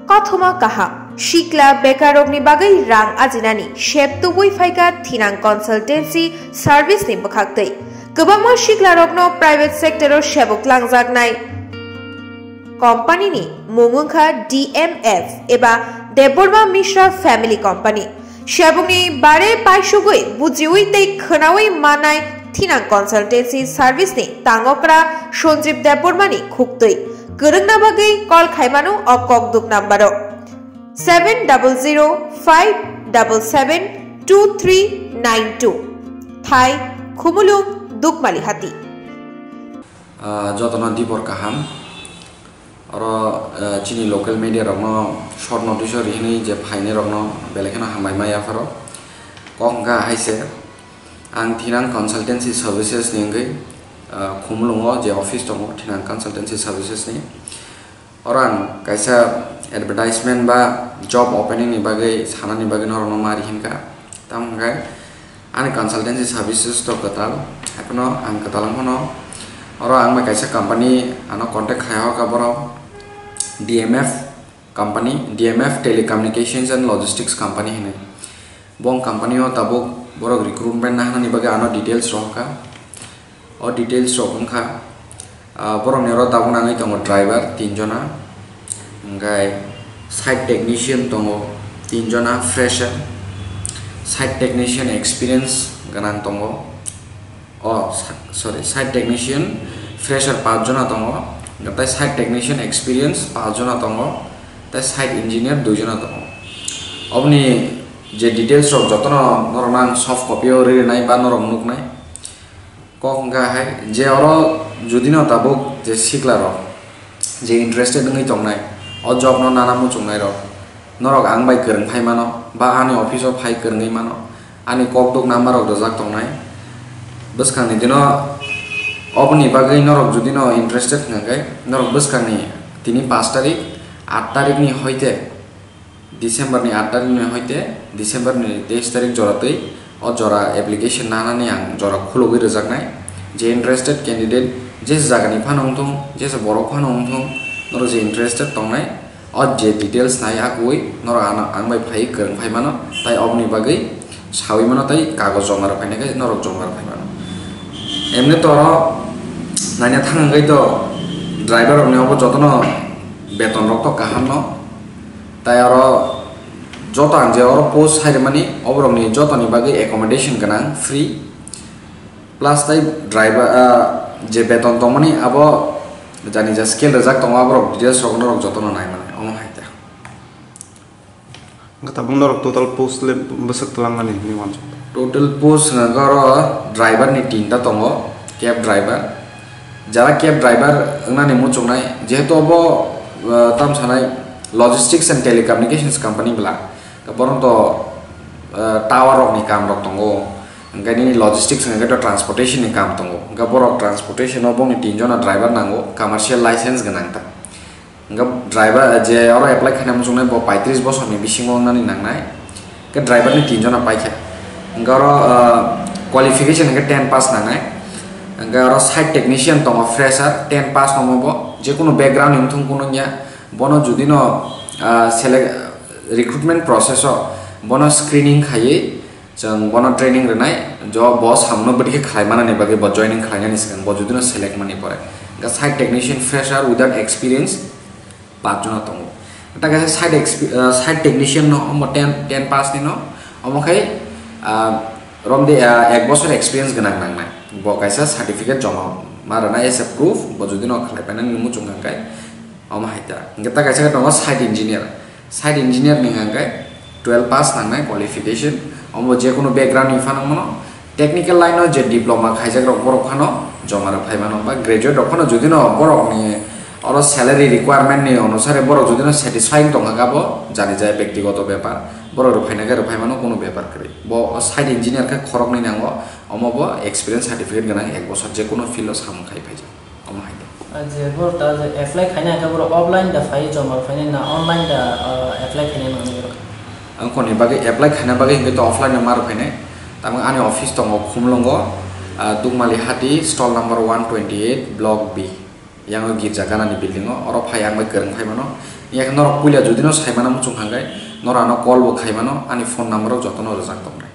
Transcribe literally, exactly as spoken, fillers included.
Kothoma kaham, sikla bekarokni bagwi rang ajinani sep tubui phaikha Thinang Consultancy Service ni bwkhaktwi. Kwbangma siklarokno private sector o sebuk langjaknai company ni mung wngkha D M F eba Debbarma Mishra Family Company. Sebukni bare paisugwi, bujiwi tei khwnawi manai Thinang Consultancy Service ni tangokra Sanjeev Debbarma ni khuktwi. Kwrwngna bagwi call khaimano o kokduk number o seven double zero five double seven two three nine two. Thai, Khumulwng, Dukmali Hati. Ah, jotono dibor kaham. Oro, eh, chini local media rokno short notice o rihinwi je phainai rokno belai kheno hambai ma yapharo. Kok hwnkha hai se, ang Thinang Consultancy Services ni wngwi, eh, Khumulwngo je office tongo Thinang Consultancy Services ni. Oro ang kaisa advertisement ba job opening ni bagwi sanani bagwi norokno ma rihinkha. Tamo hwnkhe ani consultancy services to kwtal, haiphano ang kwtal wngphano oro ang bai kaisa company ano contact khai hoka borok D M F company, D M F Telecommunications and Logistics Company hinwi. Bo company o tabuk borok recruitment nahanani bagwi ano details rohorkha. O details rok wngkha, ah, borokni oro tabuk nangwi tongo driver tin jona, hwnkhe site technician tongo tin jona fresher, site technician experience gwnang tongo, o sa-, sorry, site technician fresher paanch jona tongo, tei site technician experience paanch jona tongo, tei site engineer dui jona tongo. Oboni je details rok jotono norokno ang soft copy o rinai ba norok nuknai. Kok hwnkha hai je oro judino tabuk je siklarok je interested wngwi tongnai, o job no nana muchungnairok, norok ang bai kwrwng phai mano ba ani office o phai kwrwngwi mano, ani kokduk number rok rijak tongnai. Bwskangni dino oboni bagwi norok judino interested hwnkha khe norok bwskangni tini paanch tarik, aat tarikni hoite December ni aat tarik ni hoite December ni teis tarik jora twi o jora application nanani ang jora khulogwi rwjaknai. Je interested candidate, je jagani phano wngthung, je borok phano wngthung, norok je interested tongnai, o je details nai akui norok ano ang bai phai kwrwng phai mano, tai oboni bagwi sawi mano, tai kagoj joma rw phainai khe norok joma rw phai mano. Emni to oro naina thang hwnkhe to driver rokni obo jotono beton rok to kaham no. Tai oro joto ang je oro post hai rwmani, oborokni jotoni bagwi accommodation gwnang, free, plus tai driver, ah, je beton tongmani abo jani ja scale rijak tongo, aborok details rok norok jotono nai manai, omo hai ta. Hwnkhe tabuk norok total post le bwswk twlang nani hinwi uansuk? Total post hwnkhe oro driver ni tinta tongo, cab driver. Jara cab driver wngnani muchungnai, jehetu obo, ah, tam sanai logistics and telecommunications company bwla. Borok to, ah, tower rokni kam rok tongo, hwnkhe nini logistics hwnkhe to transportation ni kam tongo. Hwnkhe borok transportation o bongni tin jona driver nango, commercial license gwnang ta. Hwnkhe driver je oro apply khaina muchungnai bo paitris bosorni bisingo wngnani nangnai. Hwnkhe driver ni tin jona paikha. Hwnkhe oro, ah, qualification hwnkhe ten pass nangnai. Hwnkhe oro site technician tongo fresher, ten pass omo bo. Jekunu background ni wngthung kunu wngya. Bono judino, ah, select, recruitment process o bono screening khaiwi chwng bono training rwnai, jo bo samno bwdikhe khlai manani bagwi bo joining khlainani swkang bo judino select mani pore. Hwnkhe site technician fresher without experience paanch jona tongo. Ta kaisa site expe-, ah, site technician no omo ten, ten pass ni no, omo khai, ah, romde, ah, ek bosor experience gwnang nangnai. Bo kaisa certificate joma ma rwnai as a proof, bo judino khlai painani muchung kha khai. Omo hai ta. Hwnkhe ta kaisa khe tongo site engineer. Site engineer ni hwnkhe twelve pass nangnai qualification. Omo jekunu background ni phano mano. Technical line o je diploma khaijak rok borok phano joma rok phai mano. Ba graduate rok phano judino borok ni oro salary requirement ni onusare borok judino satisfying tongkha khe bo jani jaya bektigoto bepar. Borok rok phaina khe rok phai mano, kunu bepar kwrwi. Bo site engineer khe khoroknwi nango. Omo bo experience certificate gwnang ek bosor jekunu field o samung khai phaijak. Omo hai de. Ah, je borok ta je apply khaina khe borok offline da phai joma rw phainai na online da, ah, apply khainai manwi borok? Ang koni bagwi apply khaina bagwi hwnkhe to offline no ma rw phainai. Tamo ani office tongo Khumlwngo, ah, Dukmali Hati, stall number one twenty eight, block B. Yang o girja ganani building o, oro phai ang bai kwrwng phai mano. Yang norok puila jodi no sai mano muchung hangkai, norok ano call bo khai mano, ani phone number rok jotono rwjak tongnai.